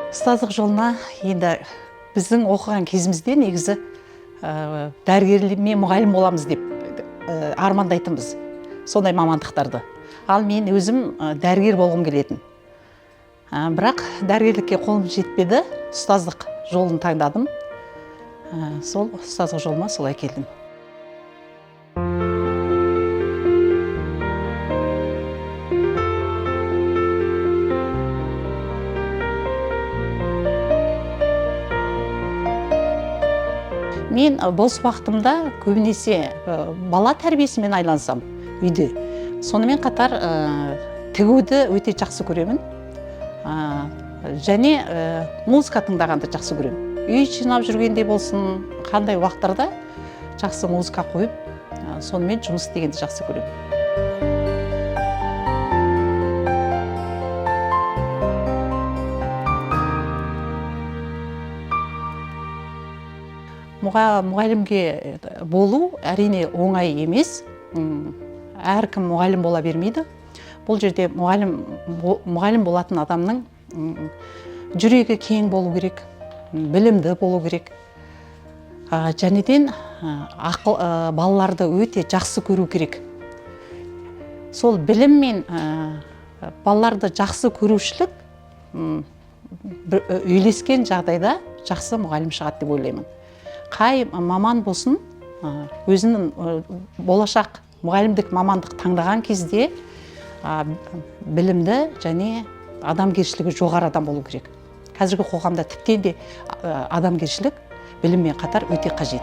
Ұстаздық жолына енді біздің оқыған кезімізде негізі дәрігер мен мұғалім боламыз деп армандайтынбыз сондай мамандықтарды. Ал мен өзім дәрігер болғым келетін. Бірақ дәрігерлікке қолым жетпеді, ұстаздық жолын таңдадым. Сол ұстаздық жолыма солай келдім. Мен бос уақытымда көбінесе бала тәрбиесімен айлансам үйде. Сонымен қатар тігуді өте жақсы көремін. Және музыка тыңдағанды жақсы көремін. Үй жинап жүргенде болсын, қандай уақыттарда жақсы музыка қойып, сонымен жұмыс істегенді жақсы көремін. Мұғалімге болу әрине оңай емес. Әркім мұғалім бола бермейді. Бұл жерде мұғалім болатын адамның жүрегі кең болу керек, білімді болу керек. Жәнеден, ақыл, балаларды өте жақсы көру керек. Сол білім мен балаларды жақсы көрушілік, үйлескен жағдайда жақсы мұғалім шығады деп ойлаймын. Қай маман болсын, өзінің болашақ мұғалімдік мамандық таңдаған кезде, білімді және адамгершілігі жоғары адам болу керек. Қазіргі қоғамда тіптен де, адамгершілік біліммен қатар өте қажет.